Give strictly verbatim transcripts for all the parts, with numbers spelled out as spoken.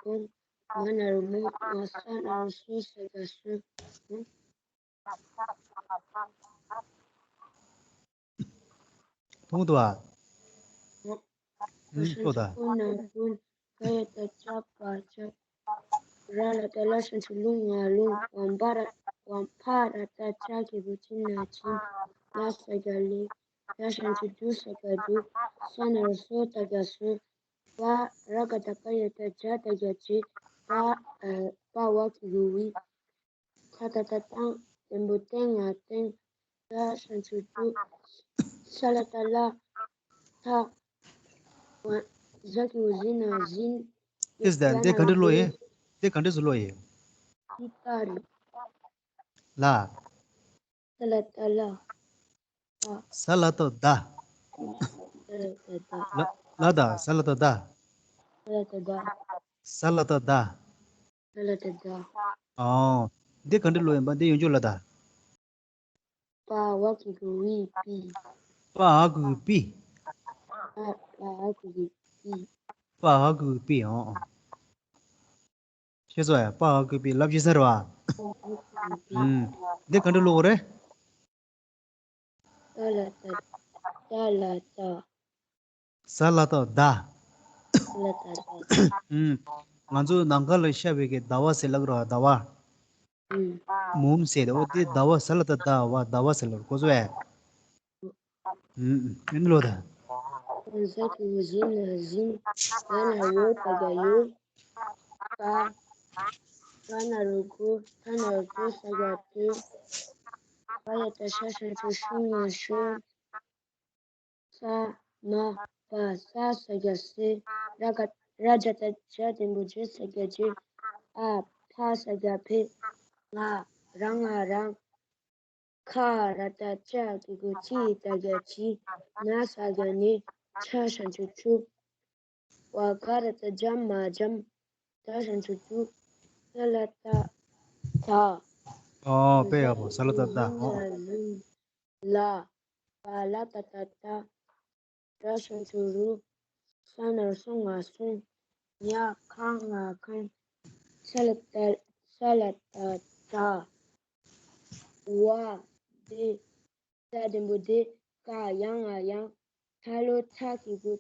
ཀུན། མ་ན་རོ་མོ། མ་ས་ན་རོ་སོ་ས་ག་སོན། མཐོང་འདུག་ཨ། ཨུ། ཨུ། ལྟོས་དང་། ཀུན་ན་ཀུན། ག་ཡ་བཏགས་གྱ་ག་གྱབ། ར་ལ་བཏགས་ར་ཞབས་ཀྱུ་རུ་ང་རུང་། བ་འ་བ་ར། བ་འ་བ་ར་བཏགས་བྱ་གི་གུ་བྱི་ན་བྱིན། ལ་ས་ག་ལི། ལ་ཞབས་ཀྱུ་ལུ་ས་ག་ལུག། ས་ན་རོ་སོ་ད་ག་སོན། བ་ར་ག་བཏགས་ཀ་ཡ་བཏགས་གྱ་ད་ག་གྱི། བ། ཨ། བ་འ་གི་གུ་འི། ཐ་ད་བཏགས་ཐང་། ལྡན་པོ་ལྡན་ང་ལྡན། ད་ཞབས་ཀྱུ་དུ། ས་ལ་བཏགས་སླ། སླ། བ། ཟ་གི་གུ་ཟི་ན་ཟིན། ཏིས་ད་འདི་ག་འདྲ་ཀློག་ཡིན། འདི་ག་འདྲ་སུ་ཀློག་ཡིན། འདི་ད་རེད། ལ། ས་ལ་བཏགས་སླ། ཨ། ས་ལ་བཏགས་སྡ། ས་ལ་བཏགས་སྡ། ལ། ལ་དང་ས་ལ་བཏགས་སྡ། ས་ལ་བཏགས་སྡ། ས་ལ་བཏགས་སྡ། ས་ལ་བཏགས་སྡ། ཨོ། འདི་ག་འདྲ་ཀློག་ཡིན་པ་འདི་ཡོང་རྒྱུ་ལ་ད། པ་འ་གི་གུ་འི་པི། པ་འ་གི་གུ་པི། པ། པ་འ་གི་གུ་པི། པ་འ་གི་གུ་པི། ཨོ་ཨོ། ཤེས་སོང་ཡ། པ་འ་གི་གུ་པི་ལབ་ཤེས་ས་རེད་བ། པ་འ་གི་གུ་པི། ཨུམ། འདི་ག་འདྲ་ཀློག་དགོས་རེད། ད་ལ་བཏགས། ད་ལ་བཏགས། ས་ལ་བཏགས་སྡ། ས་ལ་བཏགས་སྡ། ཨུམ། ང་ཚོ་ནམ་མཁའ་ལ་ཤར་བའི་གི་ཟླ་བ་ཟེར་ལབ་ར། ཟླ་བ། ཨུམ། མུན་ཟེར་ཏེ། འོ་དེ་ཟླ་བ། ས་ལ་བཏགས་སྡ་བ་ཟླ་བ་ཟེར་ལབ་གོ་སོང་ཨེ། ཨུམ། ཨུམ། ཨེ་ལོ་ད། ཟ་གི་གུ་ཟི་ན་ཟིན། ཡ་ན་རོ་ཡོ་ད་ག་ཡོད། ག། ག་ན་རོ་གོ། ཐ་ན་རོ་ཐོ་ས་ག་ཐོད། བ་ཡ་བཏགས་བྱ་ཞབས་ཀྱུ་བྱི་ན་བྱོན། ས། མ། བ། ས་ས་ག་སེ། ར་ག་ར་ཇ་བཏགས་རྗ་ལྡན་པོ་རྗེ་ས་ག་རྗེད། ཨ། ཕ་ས་ག་ཕེད། ང་། ར་ང་རངས། ཁ་ར་བཏགས་ཁྱ་གི་གུ་ཁྱི་ད་ག་ཁྱིད། ན་ས་ག་ནེད། ཆ་ཞབས་ཀྱུ་ཆུད། བ་ག་ར་བཏགས་བྱ་མ་འཇམ། ད་ཞབས་ཀྱུ་དུ། ས་ལ་བཏགས་སྡ། ཨོ་དཔེ་ཡག་པོ། ས་ལ་བཏགས་སྡ། ཨོ། ལ། བ་ལ་བཏགས་བཏགས་བཏགས། ར་ཞབས་ཀྱུ་རུ། ས་ན་རོ་སོ་ང་སོན། ཉ་ཁ་ང་ཁང་། ས་ལ་བཏགས། ས་ལ་བཏགས་སྡ། བ་དེ། ད་ལྡན་པོ་དེ། ག་ཡ་ང་གཡང་། ད་ལོ་ཏྲ་གི་གུ་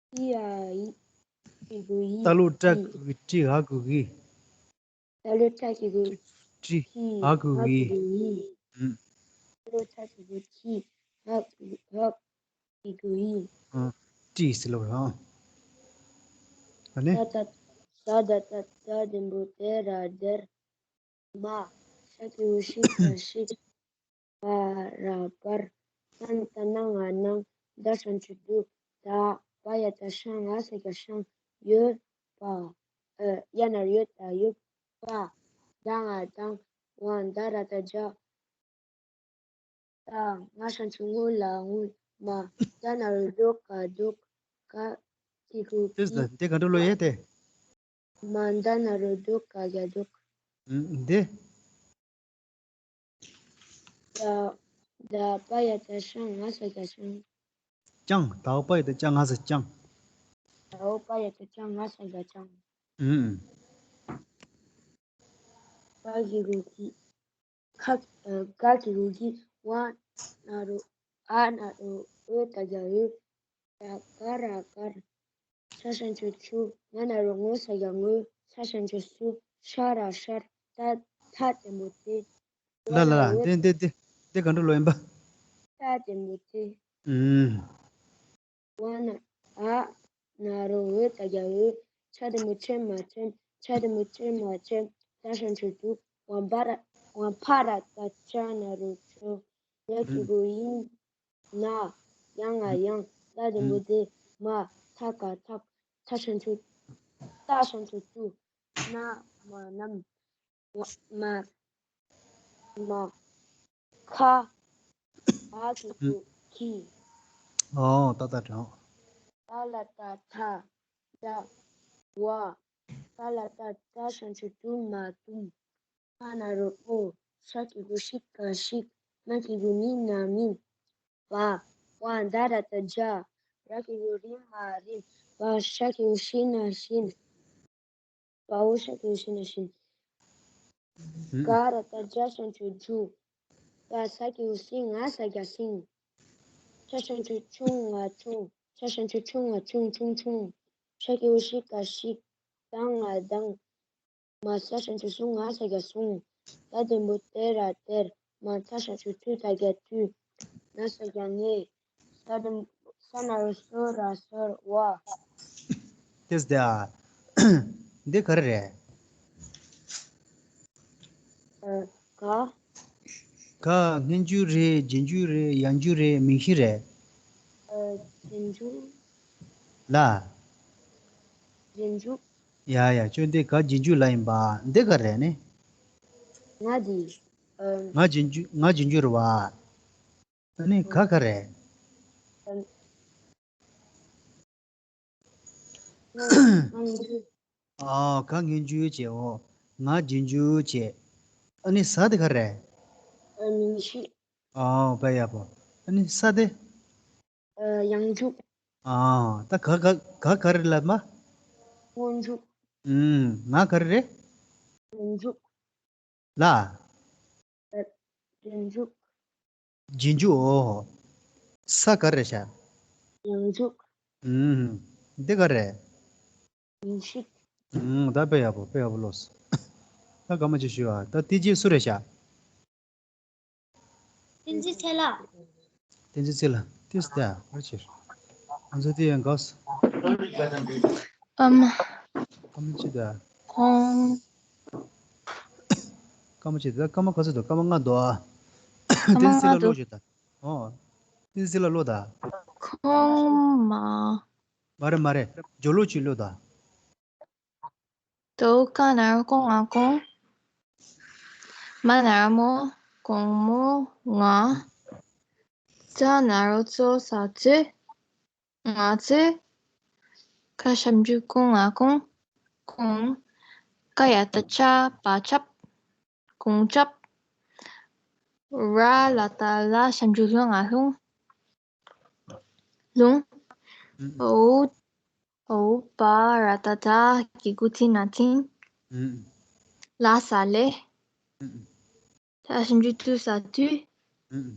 ཏྲི། ཡ་ཡི་གི་གུ་ཡི། ད་ལོ་ཏྲ་གི་གུ་ཏྲི། འ་གི་གུ་འི། ད་ལོ་ཏྲ་གི་གུ་ཏྲི། ཏྲི། འ་གི་གུ་འི། འ་གི་གུ་འི། ཨུམ། ད་ལོ་ཏྲ་གི་གུ་ཏྲི། འ་གི་གུ་འ་གི་གུ་འི། ཨ། ཏྲི་ཟེར་ལབ་ར། ཨ་ནི། ད་ད་ད་ད་ད་ལྡན་པོ་དེ་ར་དེར། མ། ཤ་གི་གུ་ཤི་ད་ཤིད། པ་ར་པར། ན་ན་བཏགས་ན་ང་གནང་། ད་ཞབས་ཀྱུ་དུ། ད། བ་ཡ་བཏགས་བྱ་ང་ས་ག་བྱང་། ཡོད་པ། ཨ། ཡ་ན་རོ་ཡོད་ད་ཡོད། པ། ད་ང་དང་། བ་འ་ད་ར་བཏགས་བྱ། ད། ང་ཞབས་ཀྱུ་ངུ་ལ་ངུལ། མ། ད་ན་རོ་དོ་ག་དོགས། ག་གི་གུ་དེ་གི། ད་འདི་ག་འདྲ་ཀློག་ཡིན་དེ། མ་ད་ན་རོ་དོ་ག་ག་དོགས། ཨུམ། འདི། ད། ད་པ་ཡ་བཏགས་ད་ང་ས་ག་ད་ད་ང་ད་ང་ས་ད་ང་ས་ད་ང་ས་ད་ང་ས་ད་ང་ས་ད་ང་ས་ད་ང་ས་ད་ང་ས། ཨུམ། ག་གི་གུ་གི། ཁ། ཨ། ག་གི་གུ་གི། བ་ན་རོ། འ་ན་རོ་འོད་ད་ག་འོད། ད་ག་ར་དཀར། ཆ་ཞབས་ཀྱུ་ཆུད། ང་ན་རོ་ངོ་ས་ག་ངོས། ས་ཞབས་ཀྱུ་སུ། ཤ་ར་ཤར། ད་ད་ལྡན་པོ་དེ། ལ་ལ་ལ། འོད། འདི་འདི་འདི་འདི་ག་འདྲ་ཀློག་ཡིན་པ། ད་ལྡན་པོ་དེ། ཨུམ། བ་ན། འ་ན་རོ་འོད་ད་ག་འོད། ཆ་ལྡན་པོ་ཆེ་མ་ཆེམ། ཆ་ལྡན་པོ་ཆེ་མ་ཆེམ། ད་ཞབས་ཀྱུ་དུ། བ་འ་བ་ར། བ་འ་བ་ར་བཏགས་བྱ་ན་རོ་བྱོ། ཡ་གི་གུ་ཡིན། ན། ཡ་ང་གཡང་། ད་ལྡན་པོ་དེ། མ། ཐ་ག་ཐག་ད་ཞབས་ཀྱུ། ད་ཞབས་ཀྱུ་དུ། ན་མ་ནམ། མ། མ། ཁ། ག་གི་གུ་ཁི། ཨོ་ད་ད་དྲང་། ད་ལ་བཏགས་ད། ད། བ། ད་ལ་བཏགས་ད་ཞབས་ཀྱུ་དུ་མ་དུམ། འ་ན་རོ་འོ། ཤ་གི་གུ་ཤི་ག་ཤིད། མ་གི་གུ་མི་ན་མིམ། བ། བ་འ་ད་ར་བཏགས་བྱ། ར་གི་གུ་རི་མ་རིམ། བ་ཞ་གི་གུ་ཤི་ན་ཤིན། བའོ་ཤ་གི་གུ་ཤི་ན་བཞིན། ཧུམ། ག་ར་བཏགས་གྱ་ཞབས་ཀྱུ་གྱུ། ག་ས་གི་གུ་སི་ང་ས་རྒྱ་སིང་། ཆ་ཞབས་ཀྱུ་ཆུ་ང་ཆུང་། ཆ་ཞབས་ཀྱུ་ཆུ་ང་ཆུང་ཆུང་ཆུང་། ཤ་གི་གུ་ཤི་ག་ཤིག་ད་ང་དང་། མ་ས་ཞབས་ཀྱུ་སུ་ང་ས་རྒྱ་སུང་། ད་ལྡན་པོ་ཏེ་ར་ཏེར། མ་ཐ་ཞབས་ཀྱུ་ཐུ་ཐ་རྒྱ་ཐུ། ན་ས་རྒྱ་ནེ། ད་ལྡན་པོ་ས་ན་རོ་སོ་ར་སོར་བ། ཏེས་ཏེ་ཨ། འདི་ག་རེ་རེད། ཨ། ག་ག་སྔོན་འཇུག་རེད། རྗེས་འཇུག་རེད། ཡང་འཇུག་རེད། མིང་གཞི་རེད། ཨ། རྗེས་འཇུག་ལ། རྗེས་འཇུག་ཡ་ཡ། ཁྱོད་འདི་ག་རྗེས་འཇུག་ལ་ཡིན་པ། འདི་ག་རེད་ནི། ང་འདི། ཨ། ང་རྗེས་འཇུག་ང་རྗེས་འཇུག་རེད་བ། ཨ་ནི་ག་ག་རེད། ཨ། ང་ང་འཇུག་ཨ། ག་སྔོན་འཇུག་བྱས། འོ། ང་རྗེས་འཇུག་བྱས། ཨ་ནི་ས་དེ་ག་རེད། ཨ། མིང་གཞི། ཨ། དཔེ་ཡག་པོ། ཨ་ནི་ས་དེ། ཨ། ཡང་འཇུག་ཨ། ད་ག་ག་ག་ག་རེ་ལབ་མ། སྔོན་འཇུག་ཨུམ། ང་ག་རེ་རེད། རྗེས་འཇུག་ལ། ཨ། རྗེས་འཇུག་རྗེས་འཇུག་འོ། ས་ག་རེ་བྱ། ཡང་འཇུག་ཨུམ། འདི་ག་རེ། མིང་གཞི། ཨུམ། ད་དཔེ་ཡག་པོ། དཔེ་ཡག་པོ་ལོས། ད་སྐར་མ་གཅིག་ཞུ་ཨ། ད་དེ་རྗེས་སུ་རེད་བྱ། བསྟན་འཛིན་ཚེ་ལགས། བསྟན་འཛིན་ཚེ་ལགས། ཏིས་ཏ་ཨ་ཕར་ཕྱིར། ང་ཚོ་དེ་ཡང་དགའ་སོ། ཨམ། སྐར་མ་གཅིག་ད། ཁོང་། སྐར་མ་གཅིག་ད། སྐར་མ་ག་ཚོད་འདུག་སྐར་མ་ལྔ་འདུག་ཨ། སྐར་མ་བསྟན་འཛིན་ཚེ་ལགས་ལྔ་འདུག་ཀློག་ཞིག་ད། ཨོ། བསྟན་འཛིན་ཚེ་ལགས་ཀློག་ད། ཁོང་མ། མ་རེད་མ་རེད། སྦྱོར་ཀློག་ཅིག་ཀློག་ད། དོ་ཀ་ན་རོ་ཀོ་ང་ཀོང་། མ་ན་རོ་མོ། གོང་མོ། ང་། ཙ་ན་རོ་ཙོ་ས་ཙོ། ང་ཙོ། ཁ་ཞབས་ཀྱུ་ཀོ་ང་ཀོང་། ཁོང་། ཀ་ཡ་བཏགས་ཀྱ་བ་ཀྱབ། ཀོང་ཀྱབ། ར་ལ་བཏགས་ར་ཞབས་ཀྱུ་རོ་ལྷོ་ང་ལྷོང་། ལྷོང་། ཨུམ། འོ། འོ་བ་ར་བཏགས་བ་གི་གུ་ཙི་ན་ཙིང་། ཨུམ། ལ་ས་ལེ། ཨུམ། ཐ་ཞབས་ཀྱུ་ཐུ་ས་ཐུ། ཨུམ།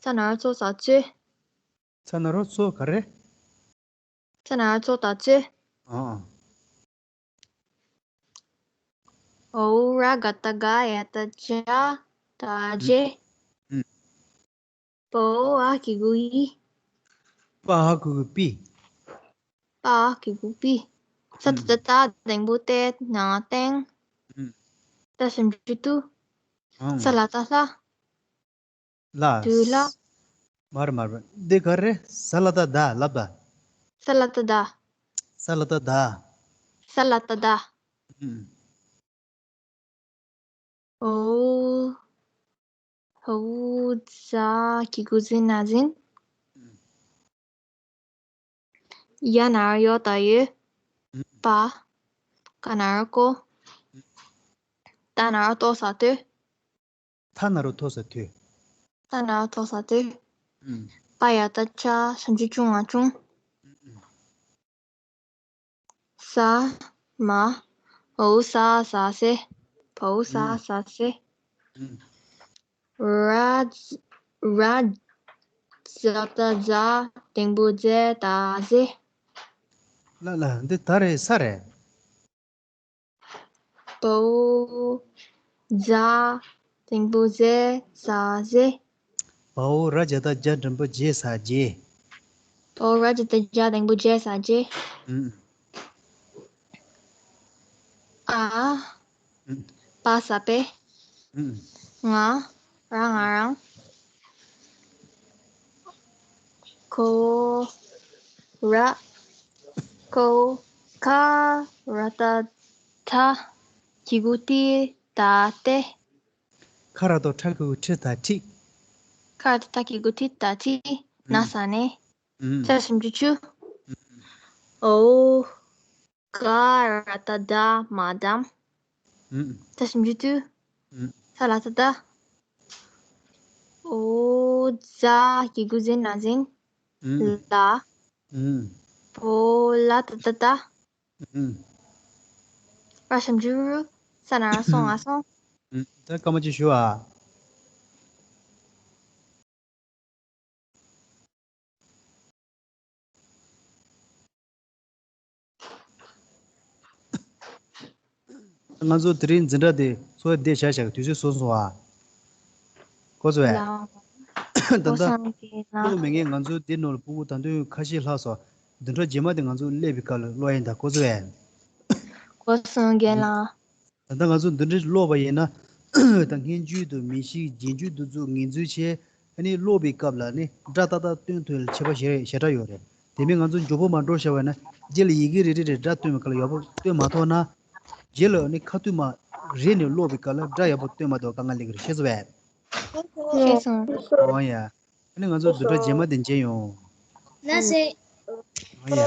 ཚ་ན་རོ་ཚོ་ས་ཚོ། ཚ་ན་རོ་ཚོ་ག་རེ། ཚ་ན་རོ་ཚོ་ད་ཚོ། ཨ། འོ་ར་ག་བཏགས་ག་ཡ་བཏགས་གྱ། ད་ཇེ། ཨུམ། པ་འོ་ཨ་གི་གུ་ཨི། པ་ཨ་གི་གུ་པི། པ་ཨ་གི་གུ་པི། ས་ཏ་བཏགས་སྟ་ལྡན་པོ་སྟེ་ན་སྟེང་། ཨུམ། ཏ་ཞབས་ཀྱུ་ཏུ། ཨང་། ས་ལ་བཏགས་སླ། ལ། དུ་ལ། མ་རེད་མ་རེད། འདི་ག་རེ། ས་ལ་བཏགས་སྡ་ལབ་ད། ས་ལ་བཏགས་སྡ། ས་ལ་བཏགས་སྡ། ས་ལ་བཏགས་སྡ། ཨུམ། འོ། འོ་ཛ་གི་གུ་ཛི་ན་ཛིན། ཡ་ན་རོ་ཡོ་ད་ཡོད། པ། ཀ་ན་རོ་ཀོ། ཏ་ན་རོ་ཏོ་ས་ཏོ། ཐ་ན་རོ་ཐོ་ས་ཐོས། ཏ་ན་རོ་ཐོ་ས་ཏོ། ཨུམ། པ་ཡ་བཏགས་པ་ཞབས་ཀྱུ་པྱུ་ང་པྱུང་། ཨུམ། ས། མ། འོ་ས་ས་སེ། བ་འོ་ས་ས་སེ། ཨུམ། ར། ར། ཛ་བཏགས་ཛ་ལྡན་པོ་ཛེ་ད་ཟེ། ལ་ལ་འདི་ད་རེད་ས་རེད། བ་འོ་ཛ་ལྡན་པོ་ཛེ་ཟ་ཟེ། བ་འོ་ར་བརྒྱ་བཏགས་བརྒྱ་འགྲེང་བུ་བརྗེ་ས་བརྗེས། བ་འོ་ར་བརྒྱ་བཏགས་བརྒྱ་འགྲེང་བུ་བརྗེ་ས་བརྗེས། ཨུམ། ཨ། ཨུམ། པ་ས་པེ། ཨུམ། ང་། ར་ང་རང་། ཁོ། ར། ཁོ། ཁ་ར་བཏགས་ཁྲ། གི་གུ་ཏི་ད་ཏེ། ཁ་ར་བཏགས་ཁྲ་གི་གུ་ཁྲི་ད་ཁྲིད། ཁ་ར་བཏགས་ཁྲ་གི་གུ་ཁྲི་ད་ཁྲིད། ན་ས་ནེ། ཨུམ། ཚ་ཞབས་ཀྱུ་ཆུ། ཨུམ། འོ། ག་ར་བཏགས་གྲ་མ་གྲམ། ཨུམ། ཏ་ཞབས་ཀྱུ་ཏུ། ཨུམ། ས་ལ་བཏགས་སྟ། འོ་ཛ་གི་གུ་ཛི་ན་ཛིན། ཨུམ། ལ། ཨུམ། བ་འོ་ལ་བཏགས་བཏ་བཏགས། ཨུམ། པ་ཞབས་ཀྱུ་རུ། ས་ན་སོང་ང་སོང་། ད་སྐར་མ་གཅིག་ཞུ་ཨ། ང་ཚོ་དེ་རིང་འཛིན་གྲྭ་དེ་འཚོགས་བསྡད་བཞག་བཞག་དུས་ཚོད་སོང་སོང་ཨ། གོ་སོང་ཨེ། ལགས། ད་ལྟ་གོ་སོང་གི་ལགས། ཀློག་མེད་མཁན་ང་ཚོ་འདི་ནང་ལ་ཕྲུ་གུ་ད་དུང་ཁ་ཤས་ལྷག་སོང་། བདུན་ཕྲག་རྗེས་མ་དེ་ང་ཚོ་སླེབས་པའི་སྐབས་ལ་ཀློག་ཡིན་ད་གོ་སོང་ཨེ། གོ་སོང་རྒན་ལགས། ད་ལྟ་ང་ཚོ་འདི་འདྲ་ཀློག་པ་ཡིན་ན། ད་སྔོན་འཇུག་དང་མི་གཤིས་རྗེས་འཇུག་འདི་ཚོ་ངེས་འཛུགས་བྱས། ཨ་ནི་ཀློག་པའི་སྐབས་ལ་ནི་སྒྲ་ཏག་ཏག་སྟོན་ཐུབ་ཡ་ལ་ཁྱད་པར་ཞེ་ཞེ་དྲག་ཡོད་རེད། དེ་མིན་ང་ཚོ་མགྱོགས་པོ་མར་འགྲོ་བཞག་པ་ན་རྗེས་ལ་ཡི་གེ་རེ་རེ་རེ་སྒྲ་སྟོན་པའི་སྐབས་ལ་ཡག་པོ་སྟོན་མ་ཐུབ་ན། རྗེས་ལ་ནི་ཁ་ཐུག་མ་རེད་ནས་ཀློག་པའི་སྐབས་ལ་སྒྲ་ཡག་པོ་སྟོན་མ་ཐུབ་དཀའ་ངལ་སླེབས་ཀྱི་རེད། ཤེས་སོང་བས། ཤེས་སོང་། འོ་ཡ། ཨ་ནི་ང་ཚོ་བདུན་ཕྲག་རྗེས་མ་དེ་མཇལ་ཡོང་། ལགས་སེ། འོ་ཡ།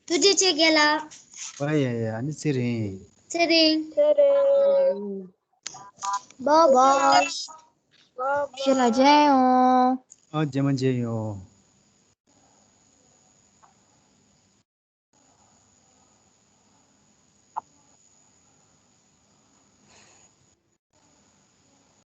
ཐུགས་རྗེ་ཆེ་རྒན་ལགས། འོ་ཡ་ཡ། ཨ་ནི་ཚེ་རིང་། ཚེ་རིང་། ཚེ་རིང་། བཱའི་བཱའི། རྗེས་ལ་མཇལ་ཡོང་། ཨ་རྗེས་མ་མཇལ་ཡོང་།